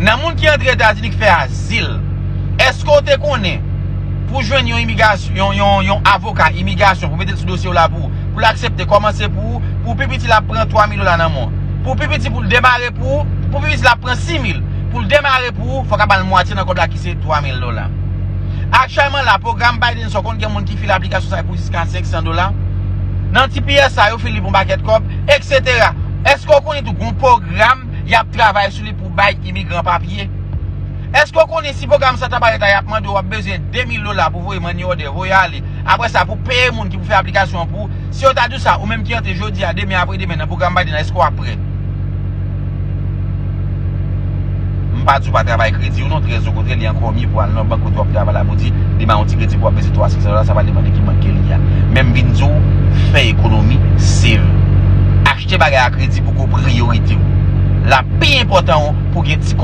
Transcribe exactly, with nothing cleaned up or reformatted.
Nan moun ki antre Etazini ki fè azil, èske w te konnen pou jwenn yon imigrasyon, yon, yon, yon avoka imigrasyon pou mete l sou dosye w la pou, pou l aksepte kòmanse pou, pou pi piti l ap pran twa mil dola nan mwa. Pou pi piti pou l demare pou, pou pi piti l ap pran sis mil. Pou l demare pou, fòk ap ba l mwatye nan kòb la ki se twa mil dola. Aktyèlman la, pwogram Biden sa w konn gen moun ki file aplikasyon sa yo pou jiska senk san dola. Nan T P S sa yo file pou yon pakèt kòb, et cetera. Èske w konnen tou gon pwogram y ap travay sou li pou bay imigran papye? Èske w konnen si pwogram sa ta parèt la, y ap mande w, w ap bezwen de mil dola pou voye money order, voye ale. Apre sa, pou peye moun ki pou fè aplikasyon an pou ou, si yo ta di w sa, ou menm ki antre jodi a, demen, apre demen, nan pwogram Biden nan, èske w ap prè? M pa di w pa travay kredi w non, trè okontrè, li ankò mye pou al nan bank kote w ap travay la pou di, li ba yon ti kredi pou w ap bese twa senk san dola, sa va depann de ki bank ke li a. Men m vin di w, fè ekonomi, save. Achte bagay a kredi poko priyorite w. L ap pi enpòtan w pou gen ti